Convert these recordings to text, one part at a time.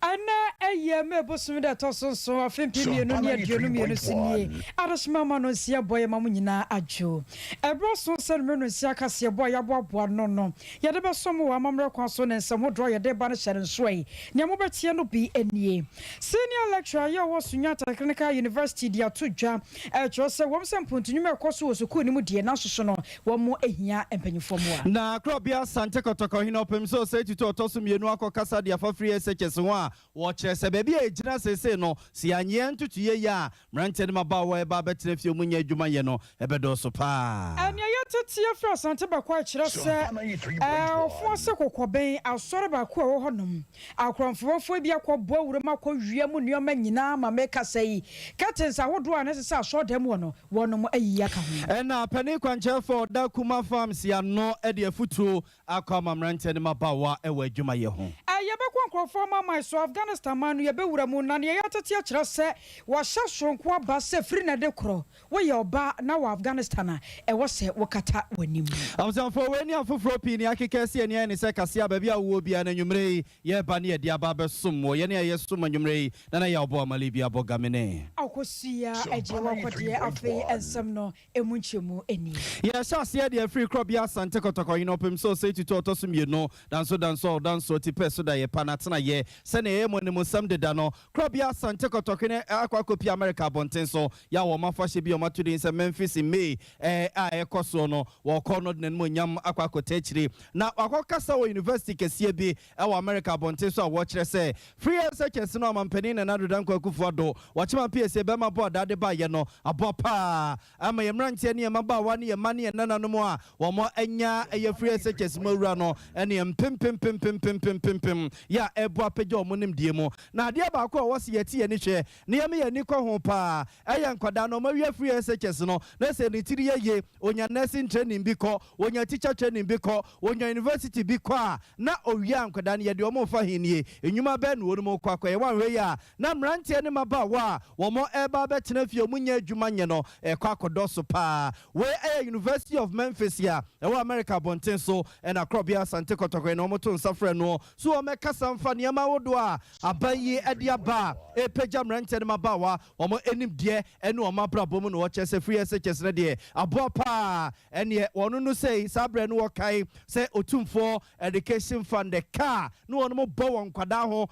Ɛnnɛ ɛyɛ May bosome da ɛtɔ so nson afe 2022 so nie. Adehyema ma no nsia bɔ yɛ ma mo nyinaa adwo. Ɛberɛ so sɛ no mmerɛ no nsia kaseɛbɔ a yɛaboaboa ano no yɛde bɛso mo wɔ amammerɛ kwan so ne nsɛm hodoɔ a yɛde ba no hyɛ no nsoɛ. Nea mobɛteɛ no bi nie. Senior lecturer a ɔwɔ Sunyata Technical University de ato dwa ɛkyerɛ sɛ wɔn sɛ mpontu nnwuma ɛkɔ so wɔ sukuu no mu deɛ nanso so no Wɔn hia mpanyinfoɔ mmoa. Na Korɔbea Asante Kɔtɔkɔ hene ɔpem sɛ Osei Tutu ɔtɔ so mmienu akɔ kasa de afa firi SHS ho a wɔkyerɛ sɛ baabi a ɛgyina seesei no sɛ yɛanyɛ yɛn ntotoeɛ yie a mmeranteɛ ne mmabaawa a ɛba abɛtena fie a wɔnnya adwuma nyɛ no ɛbɛdɔɔso paa. Nea yɛtete afiri Asante Bakwae kyerɛ sɛ ɔfo ase kɔkɔbɛn asɔre baako a ɛwɔ hɔnom. Akorɔmfoɔfoɔ bi akɔbɔ wuram akɔwia mu nneɛma nyinaa ma mekasa yi, curtains ahodoɔ a na ɛsɛ sɛ asɔredan mu wɔ no, wɔnom ayiyi aka ho. Ɛna panin kwankyerɛfoɔ a ɔda Kuma Farms ano de afutuo akɔ ama mmeranteɛ ne mmabaawa wɔ adwumayɛ ho. Yɛbɛkɔ nkurɔfoɔ amanaman so, Afghanistan man no yɛbɛwura mu, na nea yɛatete akyerɛ sɛ wɔahyɛ soronko aba sɛ firi nnɛ de korɔ, woyɛ ɔbaa na wɔ Afghanistan a, ɛwɔ sɛ wokata w'anim. Abusuafoɔ, wei ne afoforɔ pii nea akeka asi ani ayɛ ne sɛ kasea baabi a wowɔ biara no anwummerɛ yi yɛreba ne yɛde aba abɛsom wɔ yɛne a yɛsom anwummerɛ yi na na yɛabɔ amale bi abɔ gamene. Akosua agye wakɔ deɛ afei nsɛm no ɛmu nkyɛmu nie. Yɛhyɛ aseɛ de afiri Korɔbea Asante Kɔtɔkɔ Hene Ɔpem sɛ Osei Tutu a ɔtɔ so mmienu, Danso Danso a ɔdanso Ɔtipɛ so da yɛ pa n'atenayɛ sɛnea ɛyɛ mo animsɛm deda no. Korɔbea Asante Kɔtɔkɔ Hene akɔ akɔpie Amerika abɔnten so yɛ a wɔn afahyɛ bi a wɔato din sɛ Memphis in May a ɛrekɔ soɔ no, wɔrekɔ no de n'animuonyam akɔ akɔta akyire na wakɔkasa wɔ university kɛseɛ bi wɔ Amerika abɔnten so a wɔkyerɛ sɛ Free SHS no Ɔmanpanin Nana Addo Dankwa Akufo-Addo wakyem apiesie bɛrima bɔ adaa de baeɛ no aboa paa ama yɛn mmeranteɛ ne yɛn mmabaawa ne yɛn mma ne yɛn nananom a wɔn anya ɛyɛ Free SHS mu awura no ne mpempempempempempempempem yɛ a ɛreboa apagya wɔn nimdeɛ mu. Na adeɛ baako a ɛwɔ sɛ yɛte yɛn ani hwɛ na yɛma yɛn ani kɔ ho paa ɛyɛ nkwadaa no wɔawia Free SHS no na sɛ ne tiri yɛ yie ɔnya nursing training bi kɔ, ɔnya teacher training bi kɔ, ɔnya university bi kɔ a na ɔwie a nkwadaa no yɛde wɔn refa he nie? Nnwuma bɛn na wɔnom rekɔ akɔyɛ? Woanhwɛ yie a na mmeranteɛ ne mmabaawa a wɔreba abɛtena fie a wɔnnya adwuma nyɛ no rekɔ akɔdɔso paa. Wei yɛ University of Memphis a ɛwɔ America abɔnten so na Korɔbea Asante Kɔtɔkɔe na wɔto nsa frɛ noɔ so wɔmmɛkasa mfa nneɛma ahodoɔ a aban yi de aba a ɛrepagya mmeranteɛ ne mmabaawa wɔn nimdeɛ ne wɔn abrabɔ mu na wɔkyerɛ sɛ free SHS no deɛ aboa paa. Ɛneɛ wɔn no sei saa berɛ no wɔkae sɛ Otumfoɔ Education Fund ɛka a na wɔn bɔ wɔn nkwadaa ho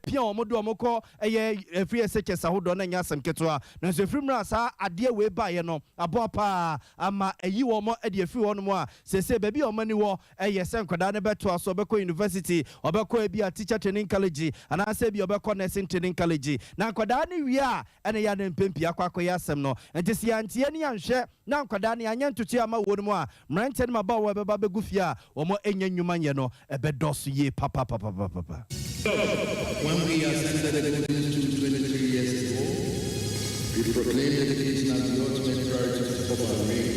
pia wɔn de wɔn kɔ ɛyɛ free SHS ahodoɔ no ɛnyɛ asɛm ketewa. Nanso ɛfiri mmerɛ a saa adeɛ wei baeɛ no aboa paa ama ayi wɔn de afiri hɔnom a seesei baabi a wɔn ani wɔ ɛyɛ sɛ nkwadaa no bɛtoa so, ɔbɛkɔ university, ɔbɛkɔ ebia teacher training college anaasɛ ebia ɔbɛkɔ nursing training college. Na nkwadaa no wie a ɛna ɛyɛ a na mpɛn pii akɔ akɔyɛ asɛm no. Nti sɛ yɛanteɛ ne yɛanhwɛ na nkwadaa no yɛanyɛ ntotoeɛ amma wɔn mu a, mmeranteɛ ne mmabaawa a ɛbɛba abɛgu fie a wɔnnya nnwuma nyɛ no, ɛbɛdɔɔso yie papapapapapa. When we ascended the golden stool 23 years ago, we proclaimed education as the ultimate priority of our reign.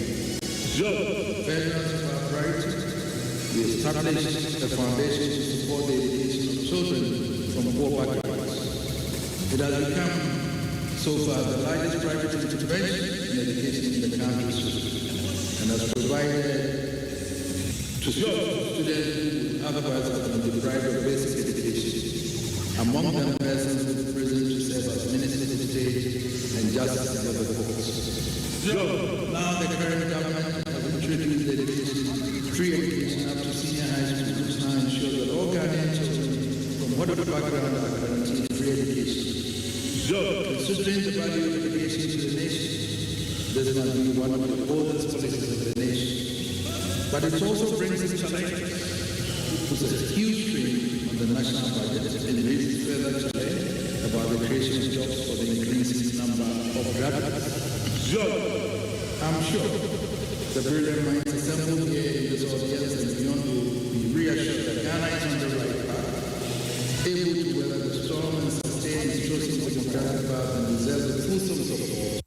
Furtherance of our priority, we established a foundation to support the education of children from poor backgrounds. It has become, so far, the largest private intervention in education in the country and has provided to students who would otherwise have been deprived of basic education, among them persons who prison to serve as ministers of state and justices of the courts. Now the current government has introduced the education, free education up to senior high school, which now ensures that all Ghanaian children from whatever background are guaranteed free education. Considering the value of education to the nation, this must be one of the boldest policies of the nation. But it also brings in challenges. It puts a huge strain on the national budget and raises further challenge about the creation of jobs for the increasing number of graduates. I'm sure the brilliant minds assembled here in this audience and beyond will be reassured that Ghana is on the right path, able to weather the storm and sustain its chosen democratic path and deserves the fulsome support.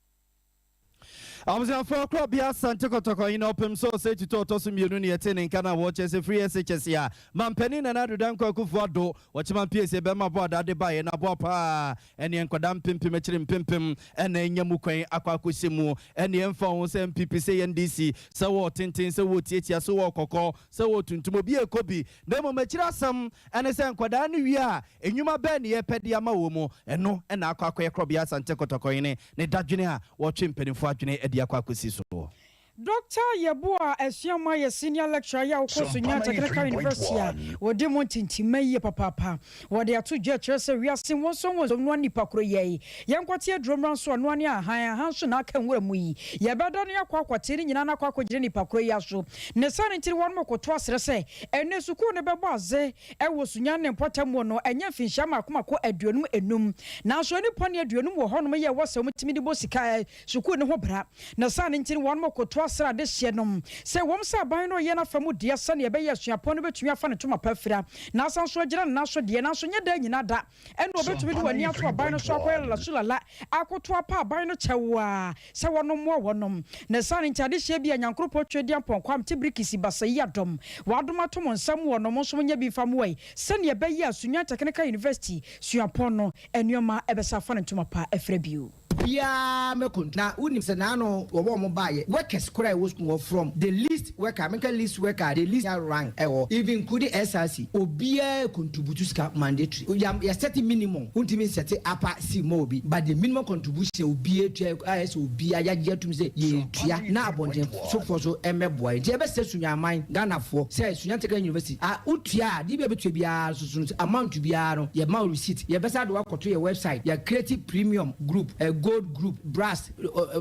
Abusuafoɔ, Korɔbea Asante Kɔtɔkɔ hene Ɔpem sɛ Ɔsɛe Tutu a ɔtɔ so mmienu ne yɛte ne nka no a wɔkyerɛ sɛ firi SHS a Mampanin Nana Addo Dankwa Akufo Addo wɔkyema mpiesie bɛma bɔ adaa de baeɛ no aboa paa ɛneɛ nkwadaa mpempem akyiri mpempem ɛna anya mu kwan akɔ akɔhyɛ mu. Ɛneɛ ɛmfa ho sɛ NPP, sɛ NDC, sɛ wɔ tenten, sɛ wɔ tiatia, sɛ wɔ kɔkɔɔ, sɛ wɔ tuntum, obi ɛkɔ bi, na mmom akyiri asɛm ɛne sɛ nkwadaa no wie a, nnwuma bɛn ne yɛpɛ de ama wɔ mu. Ɛno ɛna akɔ akɔyɛ Korɔbea Asante Kɔtɔkɔ hene ne dadwene a wɔtwe mpanimfoɔ adwene de akɔ akɔsi so. Dr. Yeboah Asuama yɛ senior lecturer yi a wokɔ Sunyani Technical University a wɔdi mu ntintimma yie papaapa. Wɔde ato dwa kyerɛ sɛ wiase nwonsonwonsom noa nipa koro yɛ yi. Yɛnkɔte aduro mmra nso ɔnoa ne ahan ahan nso na aka nwura mu yi. Yɛbɛda no akɔ akɔte ne nyinaa no akɔ akɔgyina nipa koro yi aso. Ne saa no nti wɔnom koto asrɛ sɛ ɛnɛ sukuu no bɛbɔ adze ɛwɔ Sunyani ne mpɔtam no ɛnyɛ mfinhyia mako mako 55. Nanso nipa ne 50 wɔ hɔnom yɛ ɛwɔ sɛ wɔtumi de bɔ sika sukuu ne ho bra. Na saa no nti wɔnom koto asrɛ ade hyɛ nom sɛ wɔm sɛ aban no yɛ n'afa mu deɛ sɛnea ɛbɛyɛ asuapɔn no bɛtumi afa ne ntoma pa afira na asan so agyina ne nan so deɛ, nanso nyɛ da nyina da ɛna wɔbɛtumi de w'ani ato aban no so akɔyɛ lalasulala akoto apa aban no kyɛw a sɛ wɔnom mmoa wɔnom. Na saa no nti adehyɛ bi a Nyankoropɔn twɛ di ampɔnkɔ am te birikisi basa yi adɔm wɔadom ato mo nsam wɔ nom nso monyɛ bi mfa mmoa yi sɛnea ɛbɛyɛ a Sunyani Technical University suapɔn no nneɛma ɛbɛsa afa ne ntoma pa afira bio. Biara mɛkɔ na wonim sɛ naano wɔwɔ ɔmo baayɛ workers koraa ɛwɔ school wɔ, from the least worker, menka least worker, the least rank ɛwɔ, even including SRC, obiara contribute sika mandatory. Yɛ set minimum, wontumi set upper c ma obi, but the minimum contribution obiara tua ayɛ sɛ obiara yagye atum sɛ yɛtua na abɔnten sofoɔ so ɛmɛboa yɛ. Nti ɛbɛsɛ Sunyaman Ghanafoɔ sɛ Sunyani Technical University a wotua a de bi a bɛtua biara soso amount biara no, yɛma wo receipt, yɛbɛsa de wakɔto yɛ website. Yɛ create premium group, gold group, brass,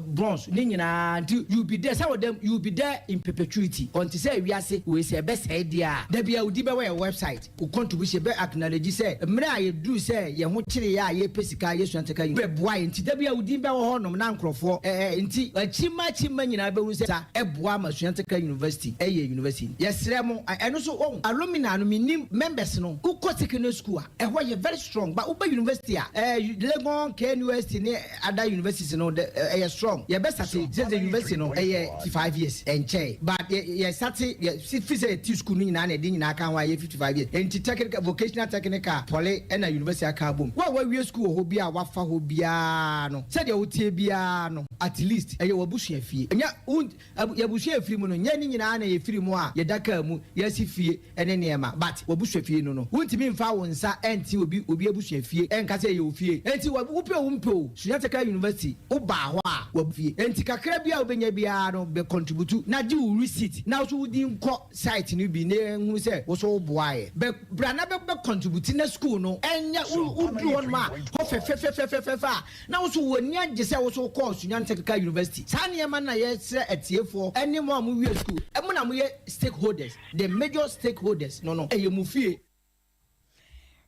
bronze ne nyinaa. Nti you be there sɛ wɔ dɛm, you be there in perpetuity. Ɔnte sɛ ewiase wei sɛ ɛbɛsɛe deɛ a, dabi a wodi bɛwɔ yɛ website, wo contribution bɛ acknowledge sɛ mmerɛ a yɛduru sɛ yɛn ho kyere yɛ a yɛpɛ sika yɛsua ntɛka yi bɛboa yɛ. Nti dabi a wodi bɛwɔ hɔnom na nkurɔfoɔ nti akyima akyima nyinaa bɛhu sɛ sa ɛboa ma Sunyani Technical University ɛyɛ university. Yɛsrɛ mo, ɛno so wɔn alumni no, menim members no, wokɔ secondary school a ɛhɔ yɛ very strong, but wobɛ university a Legon, KNUST ne other universities no ɛyɛ strong. Yɛbɛ start sɛ university no ɛyɛ 55 years ɛnkyɛn, but yɛ start yɛ fi sɛ yɛti school no nyinaa na ɛde nyinaa ka ho a yɛ 55 years. Nti technical, vocational, technical, poly ɛna university aka abom. Wo a wawie school wɔ hɔ bi a wafa hɔ biara no, sɛdeɛ wotie biara no, at least ɛyɛ w'abusua fie. Ɛnyɛ yɛabusua firi mu no, nyɛ ne nyinaa na yɛfiri mu a yɛda kaa mu yɛasi fie ɛne nneɛma, but w'abusua fie no, wontumi mfa wo nsa ɛnte obi abusua fie ɛnka sɛ ɛyɛ wo fie. Enti wopɛ wo mpɛ o, Sunyani Technical University wobaa hɔ a wabu fie. Enti kakra bi a wobɛnya biara no, bɛ contribute na gye wo receipt na so wodi nkɔ site no bi na ehunu sɛ wo so woboaeɛ. Bɛ bra na bɛ contribute na school no ɛnyɛ woduru hɔ nom a hɔ fɛfɛfɛfɛfɛ a na wo so w'ani agye sɛ wo so wokɔɔ Sunyani Technical University. Saa nneɛma no na yɛsrɛ atiefoɔ ɛne mo a mowie school, ɛmo na moyɛ stakeholders, the major stakeholders no, ɛyɛ mo fie.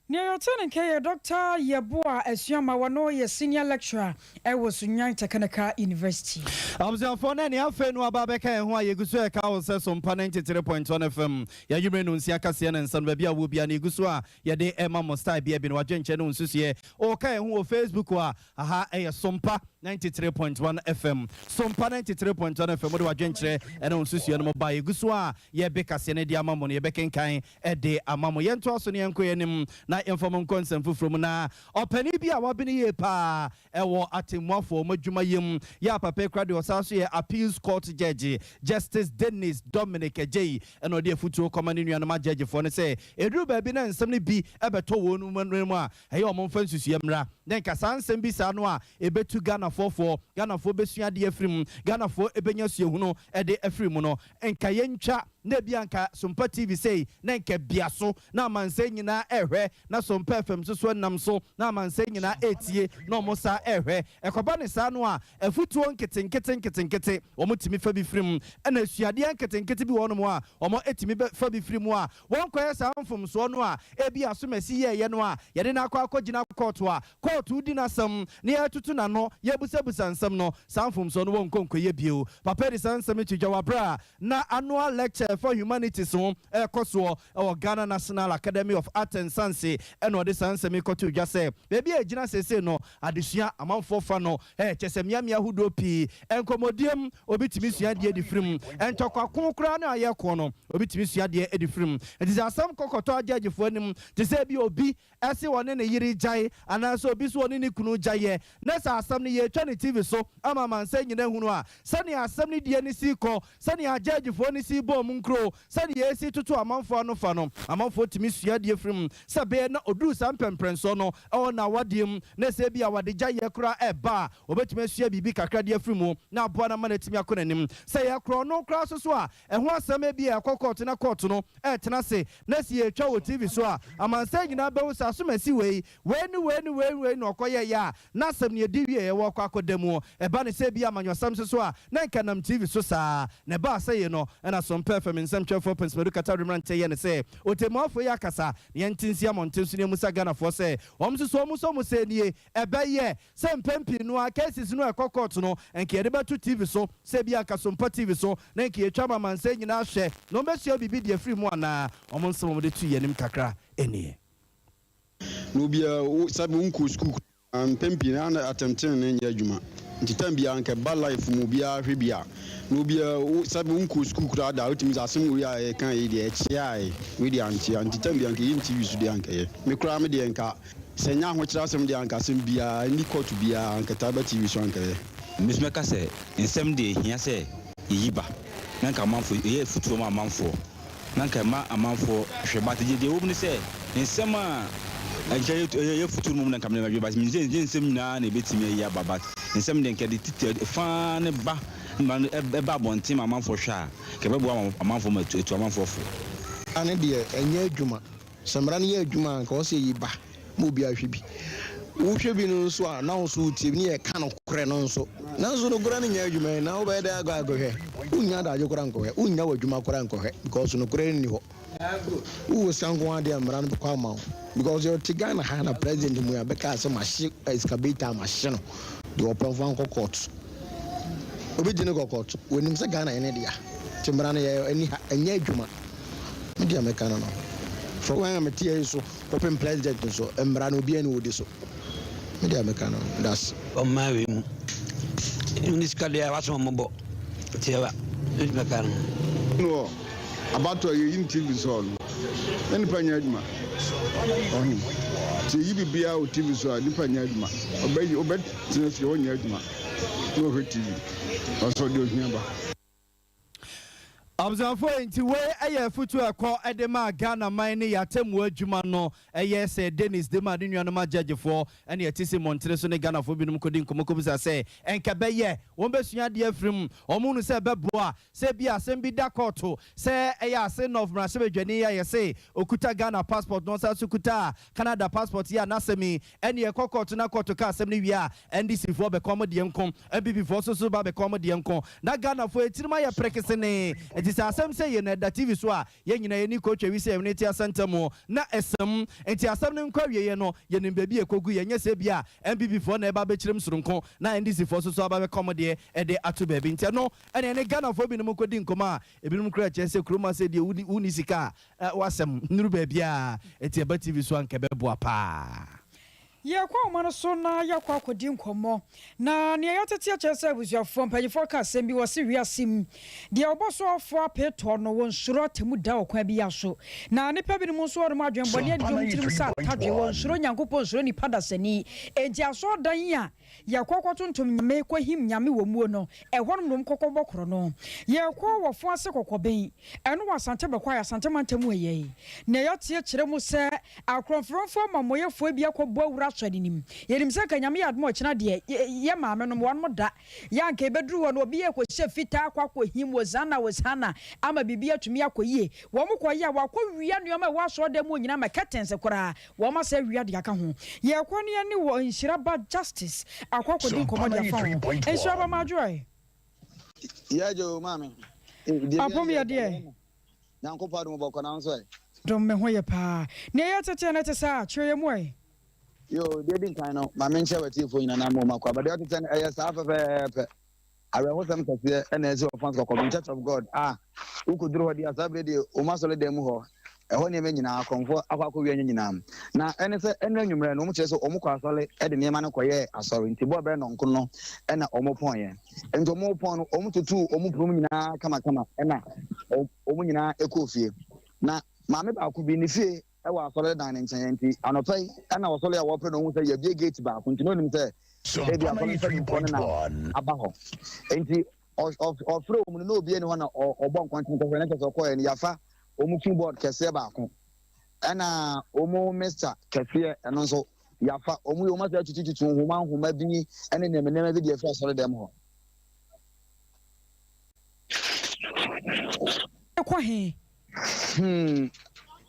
Nea yɛte ne nka yɛ Dr. Yeboah Asuama, wɔno yɛ senior lecturer ɛwɔ Sunyani Technical University. Abusuafoɔ, na nea afei no aba bɛka yɛn ho a yɛgu so ɛka wo sɛ Sompa 93.1 FM yɛadwumere no nsia kaseɛ ne nsa no baabi a wɔ bia no yɛgu so a yɛde ɛma mo style bia bi no wadwenkyɛ ne wo nsusuɛ ɔka yɛn ho wɔ Facebook a aha ɛyɛ Sompa 93.1 FM, Sompa 93.1 FM. Wode wadwenkyerɛ ɛne wo nsusuɛ no mo ba, yɛgu so a yɛbe kaseɛ no de ama mo no, yɛbɛkenkan ɛde ama mo. Yɛntoa so ne yɛnkɔ yɛnim na yɛmfa mo nkɔ nsɛm foforɔ mu. Na ɔpani bi a wabene yie paa ɛwɔ atemmuafoɔ ɔmo adwuma yam yɛ apapa kura deɛ ɔsan so yɛ appeals court judge, Justice Dennis Dominic Agyei, ɛna ɔde afutuo kɔma ne nuanom agyɛgyefoɔ no sɛ ɛduru baabi na nsɛm no bi ɛbɛtɔ wɔn mu a, ɛyɛ ɔmo mfa nsusua mmra na nka saa nsɛm bi saa no a ɛbɛtu Ghanafoɔ foɔ, Ghanafoɔ bɛsua adeɛ afiri mu, Ghanafoɔ ɛbɛnya suahunu ɛde afiri mu no, nka yɛntwa na ebi anka Sompa TV sei na nka bia so na amansan nyinaa ɛhwɛ, na Sompa FM nso so nam so na amansan nyinaa ɛtie na ɔmo saa ɛhwɛ. Ɛkɔba ne saa no a, afutuo nketenkete nketenkete wɔn tumi fa bi firi mu, ɛna asuadeɛ nketenkete bi wɔ hɔnom a wɔn tumi fa bi firi mu a wɔn kɔyɛ saa mfomsoɔ no a ebi asomasi yɛɛyɛ no a yɛde no akɔ akɔgyina kɔɔto a kɔɔto di n'asɛm na yɛtutu n'ano, yɛbusabusa nsɛm no, saa mfomsoɔ no wɔn nkɔ nkɔyɛ bio. Papa de saa nsɛm to dwa wɔ abere a na annual lecture a ɛfa humanities ho ɛrekɔ soɔ ɛwɔ Ghana National Academy of Art and Science, ɛna ɔde saa nsɛm yi kɔto dwa sɛ baabi a ɛgyina seesei no, adesua amanfoɔ fa no kyɛ sɛ mmeammea ahodoɔ pii, nkɔmmɔdie mu obi tumi sua adeɛ de firi mu, ntɔkwako koraa no a yɛkɔ no, obi tumi sua adeɛ de firi mu. Nti sɛ asɛm kɔkɔtɔ agyagyefoɔ anim te sɛ bi obi ɛse wɔne ne yere gyae anaasɛ obi so wɔne ne kunu gyaeɛ, na sɛ asɛm no yɛtwa ne TV so ama amansa nyina hunu a, sɛnea asɛm no die ne si kɔ, sɛnea agyagyefoɔ no si bɔɔ mu nkuro, sɛnea yɛsi toto amanfoɔ ano fa no, amanfoɔ tumi sua adeɛ firi mu sɛ bɛyɛ na oduru saa mpɛmprɛnsoɔ no ɛwɔ n'awadeɛ mu, na sɛ bi awade gyaeɛ koraa ɛba a, wɔbɛtumi asua biribi kakra de afiri mu na aboa no ama no atumi akɔ n'anim. Sɛ yɛkorɔ no koraa so so a, ɛho asɛm bi a ɛkɔ kɔɔto na kɔɔto no ɛtena ase na si yɛtwa wɔ TV so a, amansa nyinaa bɛhu sɛ asomasi wei wei ne wei ne wei wei na ɔkɔyɛ yɛ a, na asɛm no yɛdi wie yɛwɔ kɔ akɔda mu. Ɛba ne sɛ bi amanyɔsɛm so so a, na nka nam TV so saa na ɛba asɛ yi no. Ɛna Sompa FM nsɛmtwerɛfoɔ Pɛnsmadu Katare mmeranteɛ yɛ ne sɛ ɔtɛmmuafoɔ yi akasa na yɛnte nsi amɔnten so ne mu sa Ghanafoɔ sɛ wɔn nso so wɔn nso wɔn sɛ nie, ɛbɛyɛ sɛ mpɛn pii no a cases no ɛkɔ court no, nka yɛde bɛto TV so, sɛ bi anka Sompa TV so, na nka yɛtwa ma amansa nyinaa hwɛ na wɔn bɛsua biribi deɛ firi mu anaa wɔn nsɛm wɔn de tu yɛn anim kakra ɛnie. Na obiara sɛbi wonkɔ sukuu, mpɛn pii na atɛmtene no nyɛ adwuma, nti time biara nka ba life mu obiara hwɛ bi a, na obiara sɛbi wonkɔ sukuu koraa da, wotumi sɛ asɛm wei a yɛka yi deɛ ɛkyea, wei deɛ ankyea. Nti time biara nka yɛ TV so deɛ anka yɛ me koraa me deɛ, nka sɛ nyɛ ahokyerɛ asɛm deɛ, anka asɛm biara ni court biara anka taa ba TV so anka yɛ. Mesɛ mɛka sɛ nsɛm deɛ ɛhia sɛ yɛyi ba na nka amanfoɔ ɛyɛ afutuo ma amanfoɔ na nka ɛma amanfoɔ hwɛ, but deɛ ɛwɔ mu ne sɛ nsɛm a nkyɛ yɛ futuo no mu na nka mede madwe, but menyɛ nsɛm nyinaa na ɛbɛtumi ayi aba, but nsɛm deɛ nka de titi faa ne ba ma no ɛba abɔnten ma amanfoɔ hwɛ a, nka ɛbɛboa amanfoɔ ma ɛtu amanfoɔ fo. Ane deɛ ɛnyɛ adwuma sɛ mmara no yɛ adwuma a, nka ɔsɛ yi ba ma obi ahwɛ bi. Wohwɛ bi no nso a, na wo so wotie bi ne yɛka nokorɛ no nso, nanso nokorɛ no nyɛ adwuma yi na wobɛyɛ dɛ akɔ akɔhwɛ. Wonnya adagye koraa nkɔhwɛ, wonnya w'adwuma koraa nkɔhwɛ, because nokorɛ no nni hɔ. Wowɔ sika nko adeɛ a, mmara no bɛkɔ ama wo, because yɛte Ghana ha na President mu a bɛka sɛ mahye excavator, mahye no deɛ, ɔpɛ mfa nkɔ court, obi gye ne kɔ court, wɔnim sɛ Ghana yɛ ne dea. Nti mmara no yɛ ani ha, ɛnyɛ adwuma. Me deɛ meka no from wɔn a mete yi so kɔpem president nso, mmara no obiara ne wɔdi so. Me deɛ meka no das. Ɔman wei mu ne sika deɛ wasoma mmɔbɔ tiɛwa ne mɛka no. No abatoɔ yɛyi no TV so no, na nipa nyɛ adwuma ɔho nti yɛyi biribiara wɔ TV so a, nipa nyɛ adwuma. Ɔbɛyi ɔbɛtena fie, ɔnyɛ adwuma na ɔhwɛ TV, ɔsɔ deɛ ohia ba. Abusuafoɔ, nti wei ɛyɛ afutu ɛkɔ ɛde ma Ghana man ne yɛatemmu adwuma no. Ɛyɛ sɛ Dennis de ma ne nuanom agyagyefoɔ ɛne ɛte sɛ mmɔntene so ne Ghanafoɔ binom kɔdi nkɔmmɔ kɔbisa sɛ ɛnka bɛyɛ wɔn bɛsua adeɛ afiri mu, wɔn nu sɛ ɛbɛboa sɛ bi asɛm bi da kɔɔto sɛ ɛyɛ ase nɔf mmarahyɛbadwani a yɛsɛ okuta Ghana passport na ɔsan so kuta Canada passport yi a, n'asɛm yi ɛne ɛkɔ kɔɔto na kɔɔto ka asɛm no wie a, NDC foɔ bɛkɔ ɔmo deɛ nko, NPP foɔ nso so ba bɛkɔ ɔmo deɛ nko, na Ghanafoɔ etirim ayɛ prekesene. Nti sɛ asɛm sɛ yɛ no ɛda TV so a, yɛn nyinaa yɛni kɔtwa wi sɛ yɛn ti asɛntɛm na ɛsɛm. Nti asɛm no nkɔ awieɛ no, yɛnim baabi ɛkɔgu. Yɛnyɛ sɛ bi a NPP foɔ na ɛba bɛkyerɛm soronko na NDC foɔ nso so aba bɛkɔ ɔmo deɛ ɛde ato baabi. Nti ɛno ɛne ɛne Ghanafoɔ binom kɔdi nkɔmɔ a, ebinom kura kyerɛ sɛ kurom ase deɛ, wuni sika a, wasɛm nnuru baabi a ɛti ɛba TV so anka ɛbɛboa paa. Yɛkɔ ɔma no so na yɛkɔ akɔdi nkɔmmɔ na nea yɛtete akyerɛ sɛ abusuafoɔ mpanyinfoɔ ka asɛm bi wɔ se wiase mu deɛ ɔbɔ so ɔfoɔ apeetoɔ no, wɔn nsuro atemu da ɔkwan bi aso, na nipa binom nso wɔnom adwenbɔne adi wɔn tirim sɛ atadwe. Wɔn nsuro Nyankopɔn, nsuro nipa dasani. Enti asɔɔdan yi a yɛkɔ kɔtontom Nyame, kɔhim Nyame wɔ muo no, ɛhɔnom nom kɔkɔ bɔ korɔ no. Yɛkɔ wɔfo ase kɔkɔbɛn ɛno wɔ Asante bɛkɔ a Asante mantam ɛyɛ yi na yɛteɛ kyerɛ mu sɛ akorɔmforɔmfoɔ amamɔyɛfoɔ bi akɔbɔ awura asɔre nim. Yɛnim sɛ nka Nyame yɛ adom a, ɔkyena deɛ yɛ maame nom wɔnom da yɛ anka ɛbɛduru hɔ no, obi yɛ kɔhyɛ fitaa akɔ akɔhim Hosanna Hosanna ama biribi atumi akɔ yie. Wɔn kɔyɛ a, wakɔ wia nneɛma a ɛwɔ asɔredan mu nyinaa ma curtains koraa wɔn asɛ wia de aka ho. Yɛkɔ ne yɛne wɔ Nhyira Ba Justice akɔ akɔdi nkɔmmɔ de afa ho. Nhyira Ba, maadwoɛ. Yɛgye maame. Apom yɛ deɛ. Nyankopɔn adom, bɔkɔ na nso ɛ. Dom, me ho yɛ paa. Nea ɛyɛ tete no te saa, kyerɛ yɛ mu ɛ. Yo, deɛ di nkan no, maame nkyɛn w'atiefoɔ nyinaa na mo ma kɔ aba. Deɛ ɔtete no ɛyɛ saa fɛfɛɛfɛ. Awerɛhosɛm kɛseɛ na asi wɔ France Kɔkɔben Church of God a wokɔduru hɔ deɛ a saa berɛ deɛ wɔn asɔredan mu hɔ, ɛhɔ nneɛma nyinaa akorɔmfoɔ akɔ akɔwia ne nyinaa. Na ɛne sɛ ɛnnɛ anwummerɛ no wɔn kyerɛ sɛ wɔn kɔ asɔre de nneɛma no kɔyɛɛ asɔre nti bɔɔ bɛyɛ nɔnko no na wɔn pɔnyɛ. Nti wɔn pɔn no wɔn tutuu wɔn pono mu nyinaa kamakama ɛna wɔn nyinaa kɔɔ fie. Na maame baako bi ne fie wɔ asɔredan no nkyɛn nti anɔpa yi na ɔsɔre a wɔpere no ohun sɛ yɛabue gate baako nti na onim sɛ ebi asɔre mpanyinfoɔ no na aba hɔ nti ɔfrɛ wɔn no na obi ani hɔ na ɔbɔ nkɔntene kɔhwɛ na kyerɛ sɛ ɔkɔɛ no yɛafa wɔn keyboard kɛseɛ baako ɛna wɔn mixer kɛseɛ ɛno nso yɛafa wɔn yɛ wɔn asɛ atutututu nhoma nhoma bi ɛne nneɛma nneɛma bi deɛ ɛfiri asɔredan mu hɔ. Kɔ he? Hmm,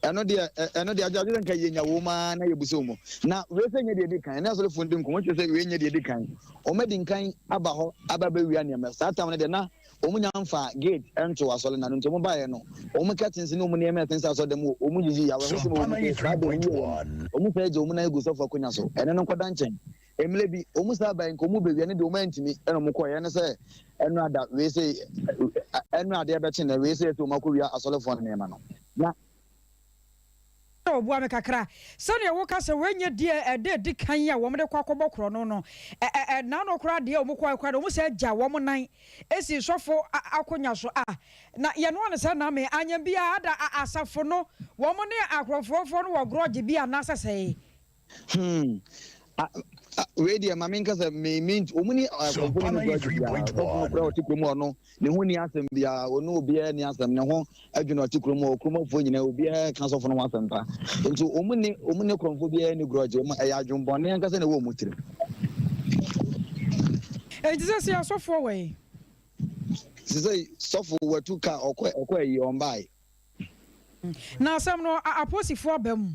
ɛno deɛ, ɛno deɛ agye sɛ nka yɛnya wɔn ara na yɛbu sɛ wɔn. Na wei sɛ nyɛ deɛ ɛdi kan, ɛne asɔrefoɔ ndi nkɔmmɔ kyerɛ sɛ wei nyɛ deɛ ɛdi kan. Wɔn adi nkan aba hɔ aba abɛwia nneɛma. Saa tam no deɛ na wɔn nya mfa gate nto asɔre no ano nti wɔn baeɛ no, wɔn curtains ne wɔn nneɛma a ɛsensɛn asɔre dɛm hɔ, wɔn yiyi. Awerɛhosɛm a ɛwɔ mu sɛ saa deɛ wɔn wieɛ no, wɔn san gye wɔn nan gu sɔfo akonnwa so. Ɛno no nkɔda nkyɛn. Mmerɛ bi, wɔn saa bae nka wɔn bɛwia ne deɛ wɔn antumi ɛna wɔn kɔeɛ ɛne sɛ ɛno ada wei sɛ ɛno adeɛ bɛkye nɛ wei sɛ ɛsɛ wɔn akɔwia asɔrefoɔ no nneɛma no na. Sɛ wɔboa me kakra. Sɛdeɛ woka sɛ wei nyɛ deɛ ɛda ɛdi kan a wɔn de kɔ akɔbɔ korɔno no, ɛ ɛ ɛ nnaano koraa deɛ wɔn kɔɛ koraa deɛ wɔn san gya wɔn nan si sɔfo akonya so a na yɛnoa no sɛ name anyɛ biara ada a asafo no wɔn ne akorɔmfoɔfoɔ no wɔ grɔgye bi anaasɛ sɛe. Hmm. Ah, ah, wei deɛ ma menka sɛ me me wɔn ni akɔmfo ne no grudge biara. Sɔfo no koraa ɔte kurom hɔ no, ne ho ni asɛm biara, ɔne obiara ni asɛm, ne ho adwene ɔte kurom hɔ, kuromfoɔ nyinaa obiara ka sɔfo no ho asɛm pa. Nti wɔn ni wɔn ne kurɔmfo biara ni grudge, wɔn ɛyɛ adwembɔne ankasa na ɛwɔ wɔn tirim. Enti sɛsei asɔfoɔ wɔ he? Sesei sɔfo watu kaa ɔkɔ ɔkɔ ayi ɔmbae. Na asɛm no apolisifo aba mu.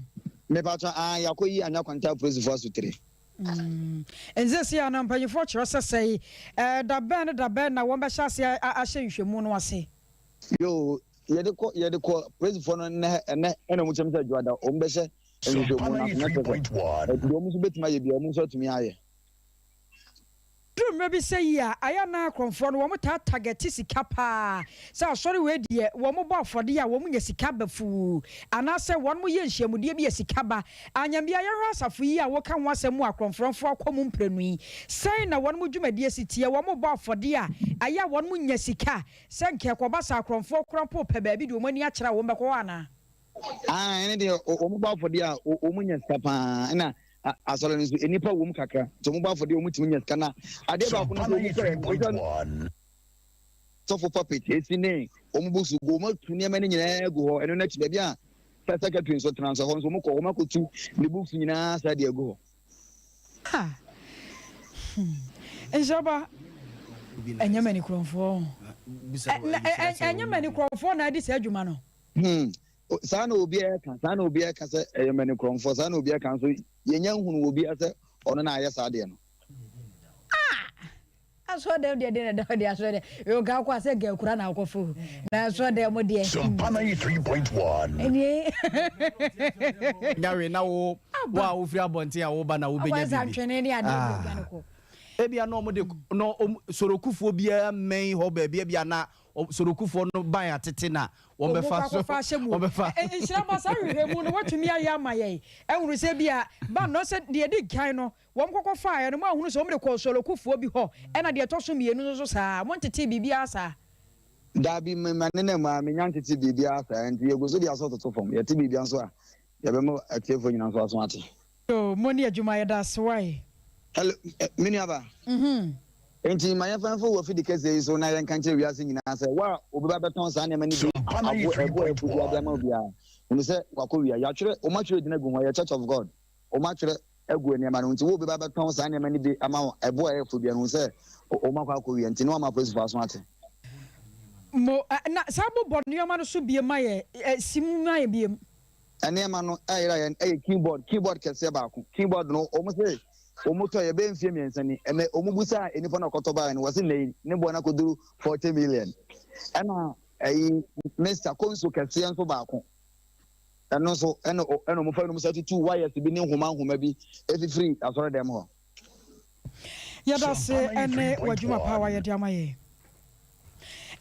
Mepakyɛ aa yakɔ yi anya kwanta apolisifo asotire. Nseesei a na mpanyimfoɔ kyerɛ sɛ sɛe, da bɛn ne da bɛn na wɔbɛhyɛ ase ahyɛ nhwehwɛmu no ase? Yoo, yɛde kɔ yɛde kɔ polisifo no nnɛ ɛnɛ ɛna wɔn kyerɛ sɛ dwoada wɔn bɛhyɛ nhwehwɛmu no ase na kyerɛ sɛ deɛ wɔn nso bɛtumi ayɛ biara wɔn nso atumi ayɛ. Duru mmerɛ bi sɛ yi a, ayɛ a na akorɔmfoɔ no wɔn taa tagɛte sika paa, sɛ asɔre wei deɛ wɔn bɔ afɔdeɛ a wɔn nya sika ba fuu, anaa sɛ wɔn yɛ nhyiamudeɛ bi a sika ba. Anyambia yɛhwɛ asafo yi a woka ho asɛm mu akorɔmforɔmfoɔ akɔ mu mprenu yi, sɛn na wɔn dwumadie si teɛ, wɔn bɔ afɔdeɛ a ayɛ a wɔn nya sika, sɛ nka ɛkɔba sɛ akorɔmfoɔ koraa mpo repɛ baabi de wɔn ani akyerɛ a wɔn bɛkɔ hɔ anaa? Aane, ɛno deɛ wɔn bɔ afɔdeɛ a wɔn nya sika paa, ɛna Asɔre no nso, nnipa wom kakra, nti wɔbɔ afɔdeɛ a wɔtumi nya sika. Na adeɛ baako no nso, wɔn kɔɛ no, wɔhwɛ sɔfo puppet esi ne wɔn books gu, wɔn atu nneɛma no nyinaa agu hɔ. Ɛno n'akyi, baabi a sɛ secretary nso tena nso, ɛhɔ nso wɔn kɔ, wɔn akɔtu ne books nyinaa saa de agu hɔ. Ha! Hmm. Nhyiraba, ɛnyɛ mani korɔmfoɔ. Ɛnyɛ mani korɔmfoɔ na adi saa adwuma no. Hmm. Saa na obiara ka, saa na obiara ka sɛ ɛyɛ mani korɔmfoɔ, saa na obiara ka nso yɛnya nhunu wɔ obiara sɛ ɔno na ayɛ saa deɛ no. Ah! Asɔɔdɛm deɛ deɛ na ɛda hɔ deɛ asɔɔdɛm yɛ ɔka akɔ asɛ nka akura na akɔfo na asɔɔdɛm mo deɛ. Sompa 93.1. Ɛnie. Nyawe na wo wo a wofiri abɔnten a woba na wobɛnya Akɔ biribi. ntwene ne adeɛ bi odwane kɔ. Ebia na wɔde na wɔn sorokufoɔ biara mmɛn hɔ baabi ebia na Sorokufoɔ no ban atete na wɔbɛfa so. Wɔbɛkɔ ahyɛ mu. Wɔbɛfa. Nhyira ma saa nhwehwɛmu no wɔatumi ayɛ ama yɛn ahunu sɛ ebia ban no sɛ deɛ ɛdi kan no wɔn kɔkɔ faeɛ no moanhunu sɛ wɔn de kɔɔ Sorokufoɔ bi hɔ ɛna deɛ ɛtɔ so mmienu no nso saa montetee biribiara saa. Daabi, me manenam a mennya ntetee biribiara saa nti yɛgu so de aso toto fam. Yɛte biribiara nso a yɛbɛma atiefoɔ nyinaa nso aso ate. Yoo mo ne adwuma yɛda ase wai. Hello, me nua ba. Enti ma yɛmfa mfa wɔ afidi kɛseɛ yi so na yɛnka nkyerɛ wiase nyinaa sɛ, wo a obi ba bɛtɔn saa nneɛma no bi abo ɛbo a ɛfo biara de ama obiara, hunu sɛ wakɔ wia. Yɛatwerɛ, wɔatwerɛ din agu ho, ɛyɛ Church of God. Wɔatwerɛ agu nneɛma no ho, nti wo obi ba bɛtɔn saa nneɛma no bi ama wo ɛbo a ɛyɛ fo biara no, hunu sɛ wɔakɔ akɔ wia. Nti na wɔama apolisifoɔ aso ate. Mo, na saa bobɔ nneɛma no so biem ma yɛ, si mu ma yɛ biem. Nneɛma no ɛyera yɛn ɛyɛ keyboard keyboard kɛseɛ baako keyboard no wɔn se wɔn tɔ yɛ bɛyɛ mfie mmiɛnsa ni ɛnɛ wɔn busa nipa na ɔkɔtɔ baeɛ no wɔsi nnɛ yi ne boɔ no akɔduru 40 million ɛna ɛyi Mr konso kɛseɛ nso baako ɛno nso ɛna ɛna wɔn fa nom sɛ tutu wires bi ne nhoma nhoma bi efifiri asɔre dɛm hɔ. Yɛda ase ɛne w'adwuma pa a wayɛ de ama yɛn.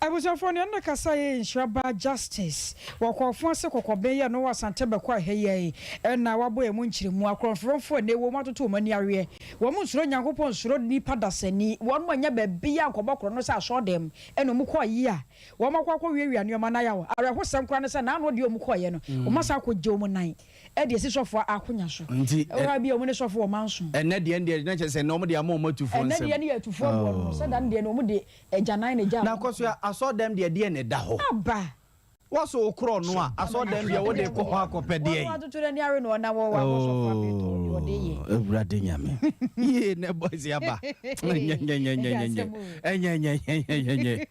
Abusuafoɔ nea ɛne kasa yɛ Nhyira ba Justice wɔ Kɔɔfo ase kɔkɔben yɛ no wɔ Asante Bɛkɔ a ɛha yi ara yi na wabɔ ɛmu nkyerɛmu. Akorɔmforɔmfoɔ ɛnɛ wɔn atoto wɔn ani aweɛ. Wɔn nsuro Nyankopɔn nsuro nipa dasani. Wɔn anya baabi a nkɔbɔ korɔ no sɛ asɔɔdɛm ɛna wɔn kɔ ayi a wɔn akɔ akɔ wiawia nneɛma no ayaw. Awerɛhosɛm koraa ne sɛ naano deɛ wɔn kɔɔyɛ no wɔn asan akɔ gye wɔn nan de asi sɔfoɔ akonya so. Nti Ɛwɔ ha bi a wɔn ne sɔfo wɔ manso. Ɛnɛ deɛ ɛndeɛ na kyerɛ sɛ ɛnɛ wɔn de ama wɔn atufoɔ Ɛnɛ nsam. deɛ no yɛ atufoɔ boɔ no sɛ da no deɛ no wɔn de agyanan na egyaa Na wɔn kɔsoa asɔɔdɛm deɛ deɛ na ɛda hɔ? Aba. Wɔso wo korɔ no a asɔɔdɛm deɛ wode kɔ hɔ akɔpɛ deɛn? Wɔn atoto n'ani awe na ɔnam hɔ wakɔ sɔfo abɛtɔ deɛ ɔde yɛ. Oh Awurade Nyame. Yie nɛ boys yi aba. Nyɛnyɛnyɛnyɛnyɛ. Ɛnyɛnyɛnyɛnyɛnyɛ.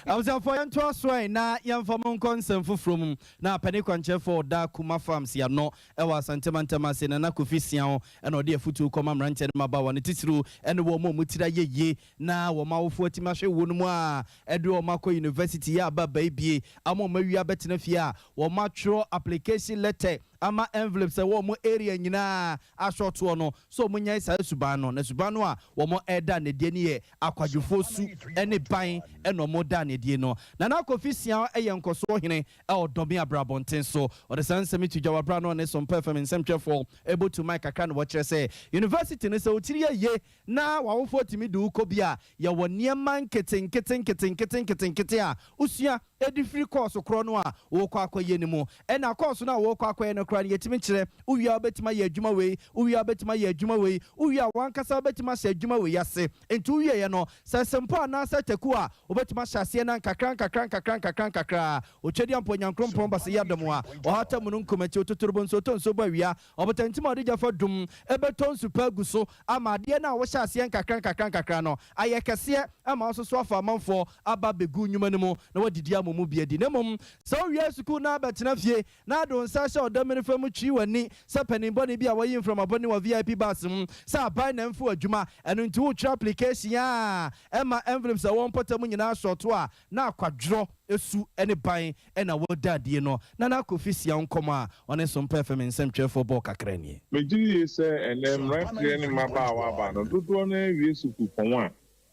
Abusuafoɔ yɛntoa so ɛ na yɛmfa mo nkɔ nsɛm foforɔ mu. Na pɛne kwankyerɛfoɔ ɔda Kuma Farms ano wɔ Asante mantam ase, Nana Kofi Siaw na ɔde afutuo kɔma mmeranteɛ ne mmabaawa no titiriw ne wɔn a wɔn tiri ayɛ yie na wɔn awofoɔ atumi ahwɛ wɔn mu a ɛde wɔn akɔ university yɛ aba baebie ama wɔn awie abɛtena fie a wɔn atwerɛ application letter ama envelopes a ɛwɔ wɔn area nyinaa asɔɔtoɔ no sɛ wɔn nyae saa suban no na suban no a wɔn ɛreda no adie no yɛ akwadwofoɔ su ne ban na wɔn da no adie no. Nana Kofi Siaw yɛ nkɔsoɔ hene wɔ Dɔme Abrabɔnten so. Ɔde saa nsɛm yi to dwa wɔ bere a na ɔne Sompa FM nsɛmtwerɛfoɔ rebɔ tu mic kakra na wɔkyerɛ sɛ University no sɛ wo tiri yɛ yie na w'awofoɔ tumi de wo kɔ bi a, yɛwɔ nneɛma nketenkete nketenkete nketenkete a wosua de firi kɔɔso korɔ no a worekɔ akɔyɛ no mu. Ɛna kɔɔso no a worekɔ akɔyɛ no koraa no yɛtumi kyerɛ, wowie a wobɛtumi ayɛ adwuma wei, wowie a wobɛtumi ayɛ adwuma wei, wowie a w'ankasa wobɛtumi ahyɛ adwuma wei ase. Nti wowieɛ no, sɛ sempɔ anaasɛ taku a, wobɛtumi ahyɛ aseɛ na nkakra nkakra nkakra nkakra nkakra. Otwedeampɔ Nyankoropɔn Baseyɛ Adamoa, Ɔhata Mununkum Akyi Ototorobo Nsuo Tɔ Nsuo Bɔ Awia Ɔbotantim a ɔde gya fa dum bɛtɔ nsu pa agu so ama adeɛ no a wohyɛ aseɛ nkakra nkakra nkakra no ayɛ kɛseɛ ama wo nso so afa amanfoɔ aba abɛgu nnwuma no mu na woadidi ama wɔn bi adi. Na mmom sɛ wowie sukuu na abɛtena fie na ade wo nsa ahyɛ ɔdamene fa mu twi w'ani sɛ panin bɔne bi a wayi mframa bɔne wɔ VIP bus mu sɛ aban na ɛmfa wo adwuma ɛno nti wotwerɛ application a ɛma envelopes a ɛwɔ mpɔtam nyinaa sɔɔto a na akwadworɔ su ne ban na wɔda adie no. Nana Kofi Siaw nkɔmmɔ a ɔne Sompa FM nsɛmtwerɛfoɔ bɔɔ kakra nie. Megye die sɛ ɛnnɛ mmeranteɛ ne mmabaawa aba no dodoɔ no ara wie sukuupɔn a,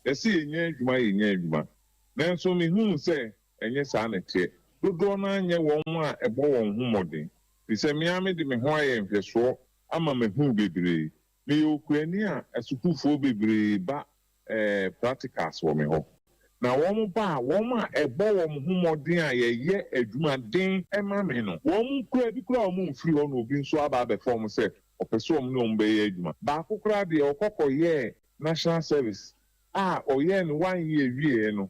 yɛse yɛnya adwuma yɛnya adwuma. Nanso mehunu sɛ ɛnyɛ saa na ɛteɛ. Dodoɔ no ara nyɛ wɔn a ɛbɔ wɔn ho mmɔden. Firi sɛ me ara mede me ho ayɛ nhwɛsoɔ ama mahunu bebree. Meyɛ okuani a asukuufoɔ bebree ba eh, practicals wɔ me hɔ. Na wɔn ba a, wɔn a ɛbɔ wɔn ho mmɔden a yɛyɛ adwuma den ma me no, wɔn koraa, bi koraa wɔn mfiri hɔ na obi nso aba abɛfa wɔn sɛ ɔpɛ sɛ wɔn ne wɔn bɛyɛ adwuma. Baako koraa deɛ, ɔkɔ kɔyɛɛ National Service a ɔyɛɛ no one year wieeɛ no,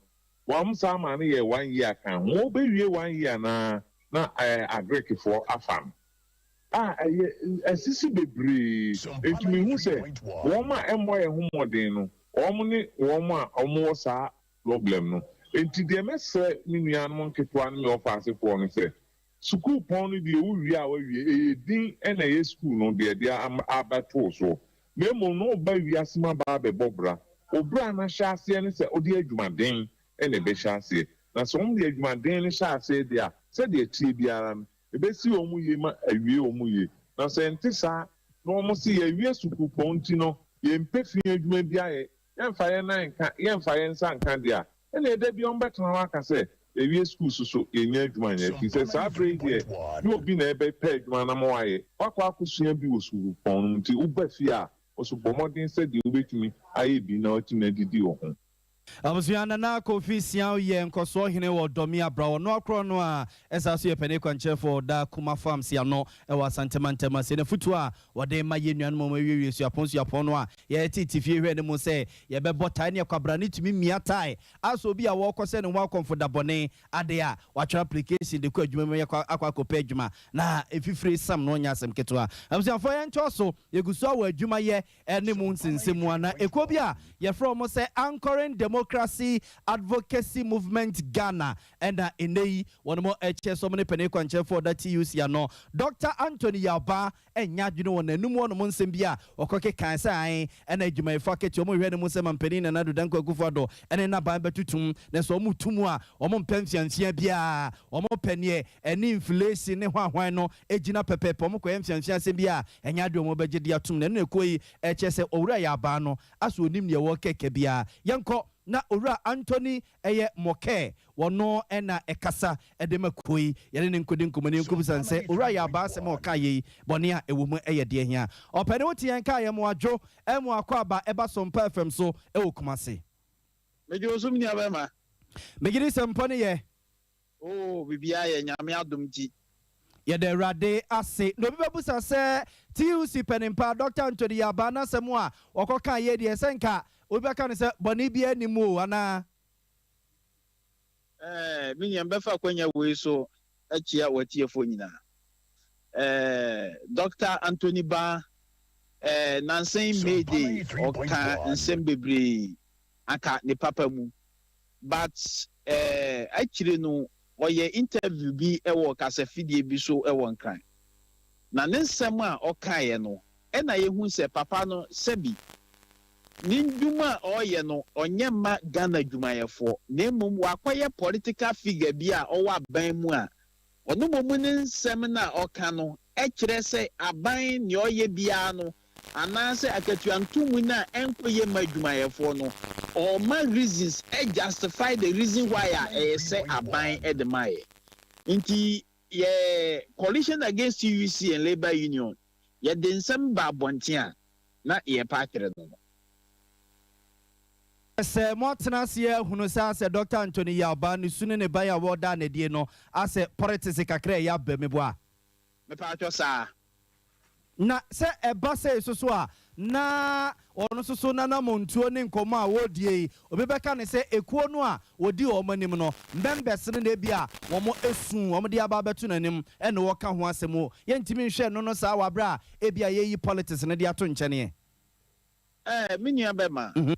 wɔn san maa no yɛɛ one year ka ho. Ɔbɛwie one year no ara na eh, Agrikfoɔ afa no. a ɛyɛ asisi bebree. Enti mihu sɛ wɔn a ɛmmɔ yɛn ho mmɔden no, wɔn ne wɔn a wɔwɔ saa problem no. Enti deɛ mɛsrɛ me nuanom nketewa ne me ɔfaasefoɔ no sɛ, sukuupɔn no deɛ wowie a woawie, ɛyɛ din na ɛyɛ sukuu no deɛ ɛde abɛto wo soɔ. Na mmom no woba wiase mu aba abɛbɔ bra. Wo bra no ahyɛaseɛ ne sɛ wode adwumaden na ɛbɛhyɛ aseɛ. Na sɛ wɔde adwumaden no hyɛ aseɛ deɛ a, sɛdeɛ ɛteɛ biara no, Ebesi wɔn yie ma awie wɔn yie. Na sɛ ɛnte saa na wɔn se yɛawie sukuupɔn nti no yɛmpɛ fi adwuma bi ayɛ, yɛmfa yɛn nan nka, yɛmfa yɛn nsa nka deɛ a, ɛnneɛ da biara wɔbɛtena hɔ aka sɛ yɛawie sukuu so so yɛnnya adwuma nyɛ. Ɛfiri sɛ saa berɛ yi deɛ nyɛ obi na ɛbɛpɛ adwuma no ama woayɛ. Woakɔ akɔsua bi wɔ sukuupɔn no mu nti woba fie a, wo nso bɔ mmɔden sɛ deɛ wobɛtumi ayɛ bi na woatumi adidi wo ho. Abusua Nana Kofi Siaw yɛ nkɔsoɔ hene wɔ Dɔmi Abraw. Ɔno akorɔ no a ɛsan so yɛ panin kwankyerɛfoɔ ɔda Kuma Farms ano wɔ Asante mantam ase. N'afutuo a ɔde rema yɛn nuanom a wɔawiewie suapɔn suapɔn no a yɛtete fie hwɛ no mu sɛ yɛbɛbɔ tae ne kwabra no tumi mia tae asɛ obi a wɔrekɔsɛ ne ho akɔmfo da bɔne ade a watwerɛ application de kɔ adwuma mu yɛkɔ akɔ akɔpɛ adwuma na mfifire sam no nyɛ asɛm ketewa. Abusuafoɔ yɛntoa so, yɛgu so a wɔ adwuma yɛ ne mu nsensɛnmu anaa ekuo bi a yɛfrɛ wɔn sɛ Anchoring Democracy Advocacy Movement Ghana na nnɛ yi wɔn kyerɛ sɛ wɔn ne panin kwankyerɛfoɔ a ɔda TUC ano Dɔkta Anthony Yawbah nyɛ adwene wɔ n'anum hɔnom nsɛm bi a ɔkɔkekae sɛ ae na adwumayɛfoɔ akatua wɔn hwɛ no mu sɛ mampanin Nana Addo Dankwa Akufo-Addo ne n'aban bɛtotom na sɛ wɔn to mu a wɔn mpɛ mfeamfea biara wɔn pɛ neɛ ɛne inflation ne hwanhwan no gyina pɛpɛɛpɛ wɔn kɔyɛ mfeamfea asɛm bi a Ɛnyɛ ade a wɔbɛgye de atom, na ɛno na ekuo yi kyerɛ sɛ Owura yɛ abaa no, asɛ ɔnim deɛ ɔrekɛkɛ biara. Yɛnkɔ Na Owura Anthony ɛyɛ Mɔkɛɛ, wɔno na ɛkasa de ma kuo yi. Yɛne no nkɔdi nkɔmmɔ na yɛnkɔbisa no sɛ, Owura Yabaa asɛm a ɔkaeɛ yi, bɔne a ɛwɔ mu yɛ deɛ hia? Ɔpɛne wote yɛn nka a, yɛ mo adwo, mo akwaaba ɛba Sompa FM so wɔ Kumasi. Megye wo so me nua bɛma. Megye di sɛ mpɔ no yɛ. Oh biribiara yɛ Nyame adom nti. Yɛda Awurade ase. Na obi bɛbusa sɛ, TUC panin pa, Dɔkta Anthony Yabah n'asɛm a ɔkɔkaa yei deɛ, sɛ nka obi bɛka no sɛ bɔne biara nni mu o, anaa? Ɛɛ, me nua, mebɛfa akwanya wei so akyia w'atiefoɔ nyinaa. Ɛɛ, Dɔkta Anthony Bah, ɛɛ, nansa yi May Day, ɔkaa nsɛm bebree anka ne papa mu. But eh, akyire no ɔyɛ interview bi wɔ kasafidie bi so wɔ Nkran. Na ne nsɛm a ɔkaeɛ no ɛna yɛhu sɛ papa no sɛbi ne ndwuma a ɔreyɛ no ɔnyɛ mma Ghana adwumayɛfoɔ na mmom wakɔyɛ political figure bi a ɔwɔ aban mu a ɔno mmom ne nsɛm no a ɔka no kyerɛ sɛ aban nea ɔyɛ biara no anaasɛ akatua ntomu no a ɛnkɔ yie mma adwumayɛfoɔ no, ɔma reasons justify the reason why a ɛyɛ sɛ aban de maeɛ. Nti yɛ Coalition Against TUC and Labour Union, yɛde nsɛm ba abɔnten a, na yɛrepa akyerɛ no no. Sɛ moatena ase ahunu sɛ asɛ Dɔkta Anthony Yaw Baa ne su ne ne ban a wɔdaa no adie no asɛ pɔretese kakra a ɛyɛ aba mu a. Mepaatwɔ saa. Na sɛ ɛba sei nso so a, na ɔno nso so n'anammɔntuo ne nkɔmmɔ a wɔredie yi, obi bɛka no sɛ ekuo no a wɔdi wɔn anim no, members no na ebia wɔn su wɔn de aba abɛto n'anim na wɔka ho asɛm o. Yɛntumi nhwɛ ɛno no saa wɔ aberɛ a ebia yɛreyi politics no de ato nkyɛneɛ. Eh, me nua bɛma,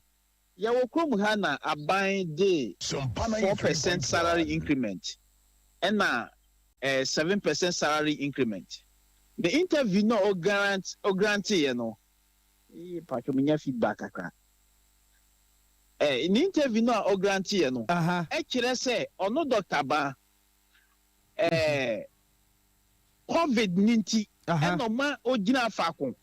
yɛwɔ kurom ha na aban de 4% salary increment ɛna eh, 7% salary increment. The interview no a ɔgrant ɔgranteeɛ no, ee, patro menya feedback kakra. Eh, ne interview no a ɔgranteeɛ no, ɛkyerɛ sɛ ɔno Dr. Ba, eh, COVID ne nti, ɛna ɔma ogyina faako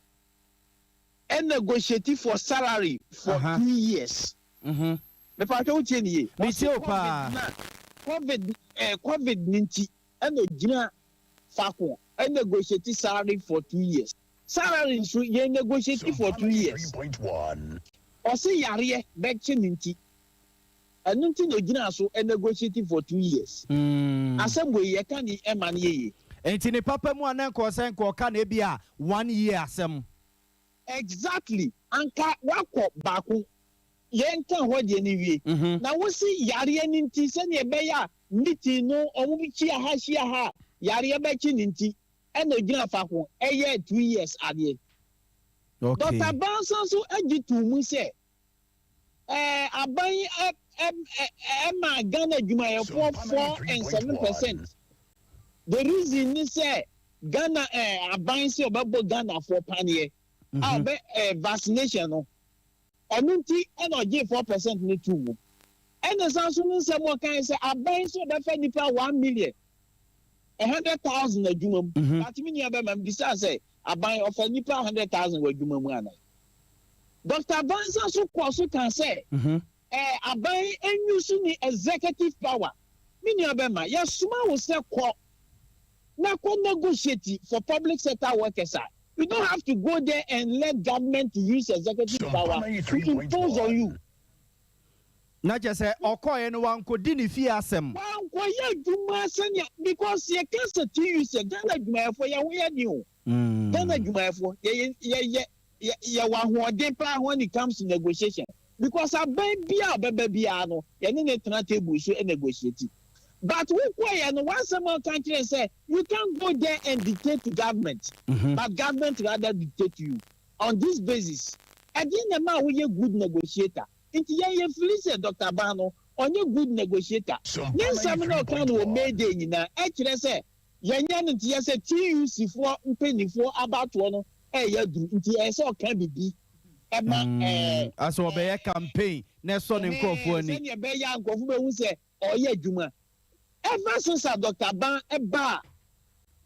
ɛnegotiate for salary for 2 years. Mepatwa wotie ne yie. Metie wo paa. Na COVID COVID ne nti ɛna ogyina faako ɛnegotiate salary for 2 years. Salary nso yɛn negotiate for 2 years. Ɔsi yareɛ bɛkye ne nti, ɛno nti na ogyina so ɛnegotiate for 2 years. Asɛm wei yɛka ni ɛma no yie. Nti ne papa mu a na nkɔɔ sɛ nkɔɔka na ebi a one year asɛm. Exactly, anka wakɔ baako yɛn ka hɔ deɛ ne wie. Na wosi yareɛ ne nti, sɛnea ɛbɛyɛ a meeting no ɔmo bi kyia ha hyia ha, yareɛ bɛkye ne nti ɛna ogyina faako ɛyɛ 2 years adeɛ. Dr. Bansa nso agye to mu sɛ aban ɛ ɛ ɛ ɛma Ghana adwumayɛfoɔ 4 and 7%. The reason ni sɛ Ghana aban sɛ ɔbɛbɔ Ghanafoɔ paneɛ a ɔbɛ vaccination no, ɔno nti ɛna ɔgye 4% ne to mu. Ɛna san so ne nsɛm ɔkan sɛ aban sɛ ɔbɛfa nipa 1,100,000 adwuma mu. But mi nua bɛma mbisa sɛ aban ɔfa nipa 100,000 wɔ adwuma mu ana? Dr. Bansa so kɔ so kan sɛ aban enyusu ni executive power. Mi nua bɛma, yɛsoma wo sɛ kɔ na kɔ negotiate for public sector workers a, you don't have to go there and let government to use executive power to impose on you. Na kyerɛ sɛ ɔkɔɔɛ no wankɔdi ne fie asɛm. Wankɔyɛ adwuma sɛnea, because yɛka sɛ TUC, Ghana adwumayɛfoɔ yɛn ho yɛ den o. Ghana adwumayɛfoɔ yɛyɛ yɛyɛ yɛwɔ ahoɔden paa when it comes to negotiation, because aban bi a ɔbɛba biara no, yɛne ne tena table so negotiate. But wokɔyɛ no, wansɛm a ɔka kyerɛ sɛ you can't go there and dictate to government, but government rather dictate to you. On this basis, ɛdeɛ na ɛma a woyɛ good negotiator? Nti yɛn yɛ feel sɛ Dr. Ban no ɔnyɛ good negotiator. Ne nsɛm na ɔka no wɔ May Day nyinaa ɛkyerɛ sɛ yɛnyɛ no. Nti yɛ sɛ TUC foɔ mpanimfoɔ abatoɔ no ɛyɛ duru nti ɛyɛ sɛ ɔka bibi ɛma Asɛ ɔbɛyɛ campaign na ɛsɔ ne nkurɔfoɔ ani. Sɛnea ɛbɛyɛ a nkurɔfoɔ bɛhu sɛ ɔyɛ adwuma. Ever since a Dr. Ban ɛbaa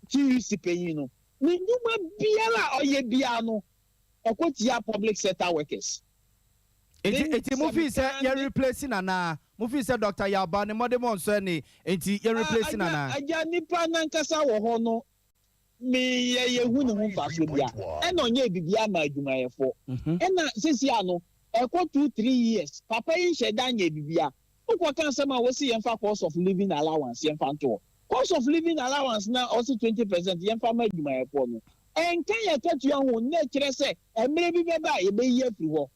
TUC panyin no, ne nnwuma biara a ɔyɛ biara no, ɔkɔ tia public sector workers. Enti enti mo feel sɛ yɛn replace no anaa? Mo feel sɛ Doctor Yalba ne mmɔdemmɔ nsɔ ani enti yɛn replace no anaa? Agya, nipa nankasa wɔ hɔ no me yɛ yɛ hu ne ho mfasoɔ bia ɛna ɔnyɛɛ biribiara maa adwumayɛfoɔ ɛna sɛsi a no ɛkɔ 2 3 years papa yi nhyɛ da nyɛɛ biribiara wokɔ ka asɛm a wɔsi yɛnfa cost of living allowance yɛnfa nto hɔ cost of living allowance na ɔsi 20% yɛnfa ma adwumayɛfoɔ no ɛnka yɛ akatua ho na ɛkyerɛ sɛ ɛmmerɛ bi bɛba a yɛbɛyi afiri hɔ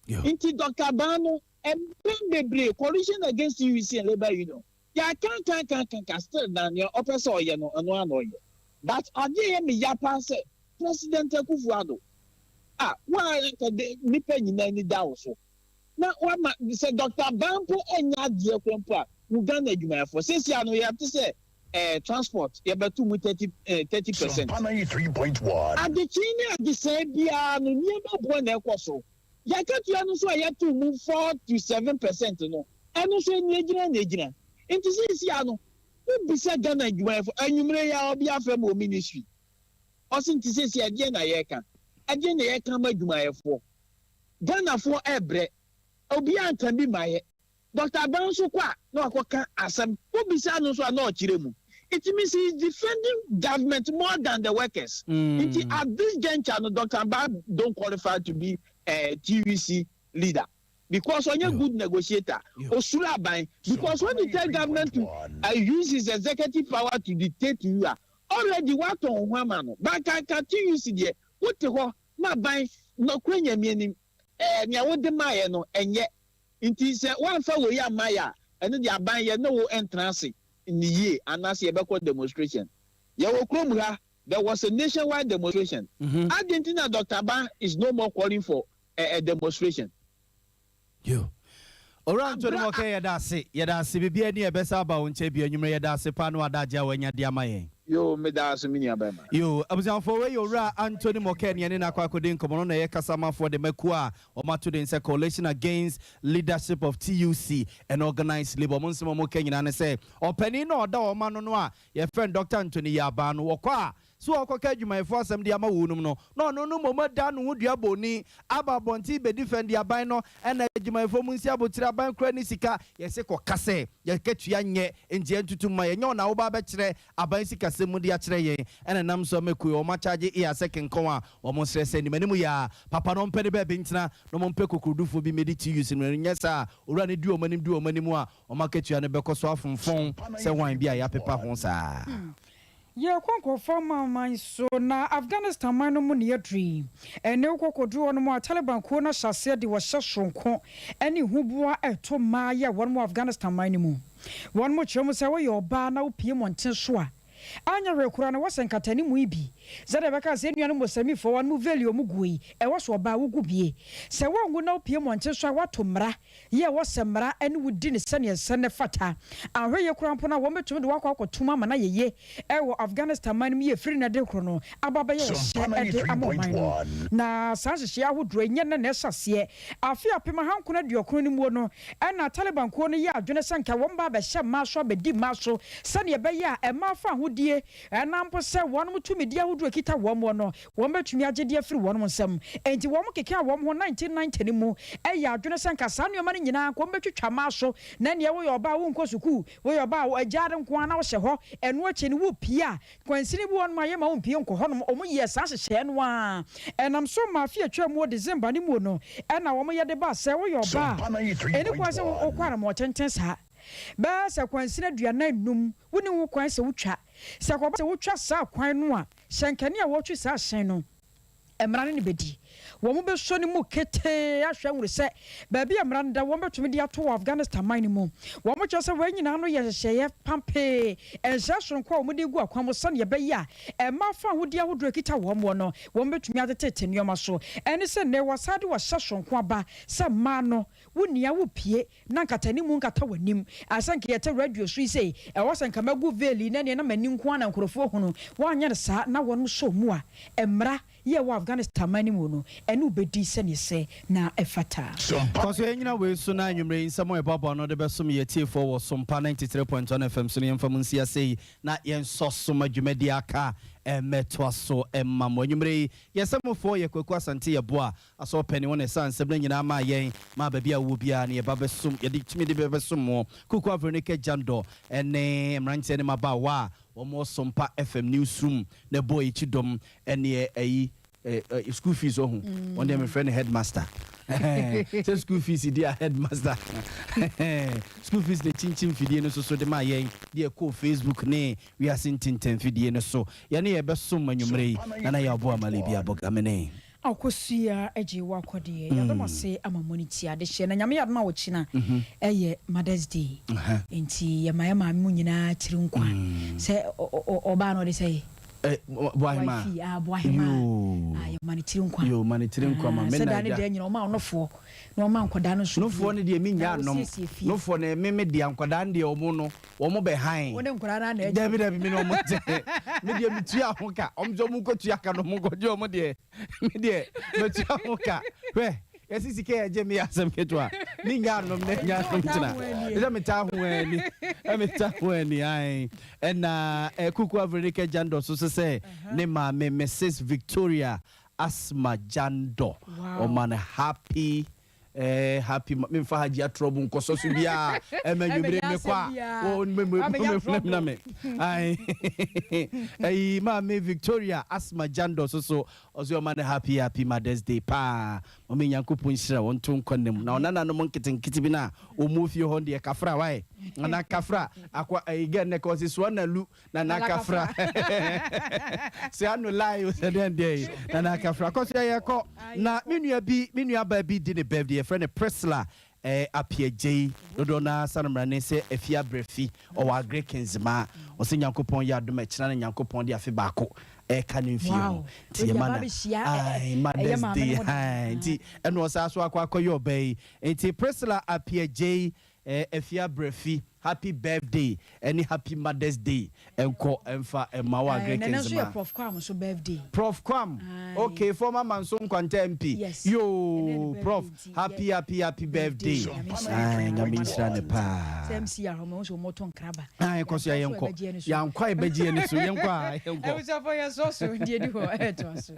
nti Doctor Ban no mpɛn bebree coalition against TUC and labour union Yɛakankankankanka still na nea ɔpɛ sɛ ɔyɛ no ɛno ara na ɔyɛ but adeɛ ɛyɛ me ya paa sɛ President Akuffo Addo a wo a anka de nnipa nyinaa ani da wo so na wama sɛ Doctor Ban mpo ɛnyɛ adeɛ koraa mpo a wo Ghana adwumayɛfoɔ seesei ano yɛate sɛ eh, transport yɛbɛto mu 30 eh, 30%. Adekyee ne adesae biara no nneɛma boɔ na ɛkɔ soro. Yɛn akatua no nso a yɛtoo mu 4 to 7% no, ɛno nso ani agyina na egyina. Nti seesei ara no, wobisa Ghana adwumayɛfo, anwummere yi ara obi afrɛ me wɔ ministry, ɔse nti seesei ɛdeɛn na yɛreka? Ɛdeɛn na yɛreka ama adwumayɛfoɔ? Ghanafoɔ ɛrebrɛ, obiara nka bi mmaeɛ. Doctor Aban nso kɔ a na wakɔka asɛm, wobisa no nso a na ɔkyerɛ mu. It means he is defending government more than the workers. Nti at this juncture no, Doctor Aban don't qualify to be a TUC leader because ɔnyɛ good negotiator. Osuro aban because when you tell government to use his executive power to dictate to you a, already watɔn wo ho ama no. But kanka TUC deɛ, wote hɔ na aban nɔkorɛ Nyame anim, eh, nea wode maayɛ no ɛnyɛ. Nti sɛ woamfa wei amma yɛ a, ɛno deɛ aban yɛ ne wo ntena ase ne yie anaasɛ yɛbɛkɔ demonstration. Yɛwɔ kurom ha, there was a nationwide demonstration. Adɛn nti na Dr. Ban is no more calling for a demonstration? Yo. Owura Anthony Mɔkɛ, yɛda ase, yɛda ase. Biribiara ni ɛbɛsa aba wo nkyɛn bio anwummerɛ. Yɛda ase paa ne wadagye a wanya de ama yɛn. Yo, meda ase, me nua bɛrima. Yo, abusuafoɔ, wei yɛ Owura Anthony Mɔkɛ ne ɛne no akɔ akɔdi nkɔmmɔ no na ɛyɛ kasamafoɔ de makuo a wɔato den sɛ Coalition Against Leadership of TUC and Organized Labour. Ɔmo nsɛm a ɔmo ka nyinaa ne sɛ ɔpanin na ɔda wɔn ano no a yɛfrɛ no Dr. Anthony Yaba no, wɔkɔ a so wɔkɔka adwumayɛfoɔ asɛm de ama wɔn no na ɔno no mmom da ne ho dua bɔni aba abɔnten bɛdi fɛn de aban no ɛna adwumayɛfoɔ mu nsi abotire, aban kura ne sika. Yɛsɛ kɔka sɛ yɛkatua nyɛ nti yɛntutu ma yɛnyɛ ɔna woba bɛkyerɛ aban sikasɛm mu de akyerɛ yɛn. Ɛna nam so amakuo wɔn akyagye eya sɛ kenkɔn a wɔn srɛ sɛ anim anim yɛ a papa no ɔmpɛ ne baabi ntena na wɔn mpɛ kokorudufoɔ bi mmɛdi TUC no. Nyɛ saa owura no di wɔn anim di wɔn anim a wɔn akatua no bɛkɔ so afomfɔn sɛ hwan bi a yɛapepa ho saa. Yɛkɔ nkurɔfoɔ amanaman so na Afghanistan man no mu ne yɛduru yi. Ɛne wokɔkɔduru hɔ no mu a, Taliban kuo no ahyɛ aseɛ de wɔhyɛ soronko ne huboa ɛto mmaa yɛ wɔn mu Afghanistan man no mu. Wɔn mo kyerɛ mu sɛ woyɛ ɔbaa na wopie mmɔnten so a, anyɛ hwee koraa na wɔsɛ nkatani mu yi bi sɛdeɛ ɛbɛka sɛ nnuanom Mosamifoɔ wɔn mu veil ɔmu guo yi, ɛwɔ so ɔbaa wogu bie. Sɛ wɔngu na wopie mmɔnten so a, woato mmara yɛ ɛwɔ sɛ mmara ne wodi ne sɛneɛ nsɛ ne fata. Ahwɛ yɛ koraa mpo no a, wɔn bɛtumi de wakɔ akɔtom ama no ayɛye ɛwɔ Afghanistan man no mu yɛ firi no de koro no aba bɛyɛ ɔhyɛ de ama ɔman no. Na saa nhyehyɛeɛ ahodoɔ nyɛ nnɛ na ɛhyɛ aseɛ. Afe 1990 no muo no, ɛna Taliban kuo no yɛ adwene sɛ nka wɔn ba abɛhyɛ mmaa so, abɛdi mmaa so, sɛneɛ ɛbɛyɛ a mmaa fa ahodie ɛna mpo sɛ wɔn tumidi ahodoɔ kita wɔn wɔ no, wɔn bɛtumi agye de afiri wɔn nsam. Enti wɔn keka wɔn ho 1990 no mu ɛyɛ adwene sɛ nka saa nneɛma no nyinaa nka wɔn bɛtwitwa mmaa so. Na nea woyɛ ɔbaa, wonkɔ sukuu, woyɛ ɔbaa, agyaade nko ara na wohyɛ hɔ. Ɛno akyi no, wopie a, kwansini bi wɔ nom a yɛma wompie nkɔ hɔnom. Wɔn yɛ saa nhyehyɛeɛ no a ɛnam so ma afe atwa mu wɔ December ne mu no, ɛna wɔn yɛ de ba sɛ woyɛ ɔbaa, ɛni kwan sɛ wokɔ anamɔ tenten saa bɛyɛ sɛ kwansini 45. Wonni ho kwan sɛ wotwa. Sɛ kɔba sɛ wotwa saa kwan no a, hyɛnkani a wɔretwe saa hyɛn no, mmara no ne bɛdi. Wɔn bɛsɔ no mu ketee ahwɛ ahunu sɛ baabi a mmara no da wɔn bɛtumi de ato wɔ Afghanistan man no mu. Wɔn kyerɛ sɛ wɔn nyinaa no yɛ nhyehyɛeɛ pampee, nhyɛ soronko a wɔde gu akwan mu sɛnea ɛbɛyɛ a mmaa fa ahodie ahodoɔ ekita wɔn wɔ no, wɔn bɛtumi atetete nneɛma so. Ɛne sɛ nnɛ wɔsan de wɔhyɛ soronko aba sɛ mmaa no, wo nea wopie na nkatani mu nkata w'anim. Asɛ nka yɛte radio so yi sei, ɛwɔ sɛ nka magu veil yi na neɛ na m'ani nko ara na nkurɔfoɔ hunu. Wɔanyɛ no saa na wɔn sɔ mu a, mmara yɛ wɔ Afghanistan man no mu no, ɛne wo bɛdi sɛdeɛ ɛsɛ na ɛfata. Kɔ so yɛnyina wei so na anwummerɛ yi nsɛm a yɛboaboa ano de bɛsom yɛn atiefoɔ wɔ Sompa 93.1 FM so no yɛmfa mu nsi ase yi na yɛnsɔ so ma dwumadie aka mmɛtoa so mma mo. Anwummerɛ yi yɛn sɛmufoɔ yɛ Kwaku Asante Yeboah, Asɔr panin, wɔn na ɛsaa nsɛm no nyinaa maa yɛn maa baabi a wowɔ biara no yɛba bɛsom, yɛde tumi de bɛbɛsom mo. Kuku Averonica Gyandɔ ne mmeranteɛ ne mmabaawa a wɔwɔ Sompa FM Newsroom na ɛbɔɔ yɛn akyi dɔm ɛneɛ ayi eh, eh, school fees ɔho wɔn deɛ mefrɛ no headmaster sɛ school fees di a headmaster school fees na kyinkyim fidie no so so de ma yɛn de ɛkɔɔ Facebook ne wiase ntintan fidie no so yɛne yɛbɛsom anwummerɛ yi na na yɛaboa amale bi abɔ gamene. Akosua gye wo akɔdeɛ. Yɛda mo ase ama mo ani tia adehyeɛ na Nyame yɛ adom a ɔkyena ɛyɛ Mother's Day nti yɛma yɛ maame mo nyinaa tiri nkwa sɛ ɔbaa no ɔde sɛ Boahema Wifey ah Boahema ah yɛma no tiri nkwa Yoo ma no tiri nkwa ma me sɛ na daa ne agya. daa nyina ɔma ɔnofoɔ na ɔma nkɔdaa no nso Nofoɔ bie no deɛ me na nnya nnom ɔsiesie fie. Nofoɔ no me me dea nkɔdaa no deɛ ɔmo no wɔn bɛ hann. Wo ne nkwadaa no ara na ɛgye. Dabi dabi me ne wɔn nkyɛ. Me deɛ metua ho ka. Wɔn nso wɔn nkɔtua ka no wɔn nkɔgye wɔn deɛ. Me deɛ matua ho ka. Hwɛ yɛsi sika yɛ gye me yɛ asɛm ketewa. Me nya anom na nya anom tena. Ɛsɛ me taa ho ani. Ɛme taa ho ani ae. Ɛna Kuku Averonica Jandor so so sɛ ne maame Mrs Victoria Asma Jandor. Ɔma no happy Eh happy ma memfa hagye atrɔbo nkɔsɔ so biaa ɛma nwumire mekɔ a wɔmɛmɛmɛmɛmɛ me ayi maame Victoria Asma Jando so so ɔsɛ ɔma no happy happy Mother's Day paa mame Nyankopɔn nhyira wɔn to nkɔ nam na ɔnananom nketenkete bi no a wɔn fie hɔ deɛ kafra wae ana kafra akwa ayi gɛ nnɛ ka ɔsɛ soa na lu Nana Kafra sɛ ano lie o sɛ dɛn deɛ yi Nana Kafra kɔ so yɛ kɔ na me nua bi me nua baa bi di ne birthday yɛfrɛ no Priscilla eh, Apiagyei dodoɔ no ara sane mmara ne sɛ afi abrɛfi ɔwɔ Agric Nzema ɔsɛ Nyankopɔn yɛ adom ɛkyena no Nyankopɔn de afe baako ɛka ne mfie ho nti yɛma no ae Mother's Day ae nti ɛna ɔsaa so akɔ akɔyɛ ɔbaa yi nti Priscilla Apiagyei Eh Afia Brɛfi happy birthday ɛne happy mother's day nkɔ mfa mma wo Aye, Agric nɛnɛ nso yɛ Nzema. Prof Kwam nso birthday. Prof Kwam Aye. okay former Manso Nkwanta MP Yes. Ɛnɛ ne yoo birthday Prof nti yɛ happy happy happy birthday birthday Nyame nhyira Aye no paa. Nyame nhyira no Sɛ paa. MCR hɔ mahu sɛ wɔtɔ nkraba. Aye kɔ so a Yɛankɔ so a yɛnkɔ ɛbɛgye ani so. yɛankɔ a ɛbɛgye ani so yɛnkɔ a yɛnkɔ. Abusuafoɔ yɛsɔ so deɛ ɛdi hɔ ɛtoa so.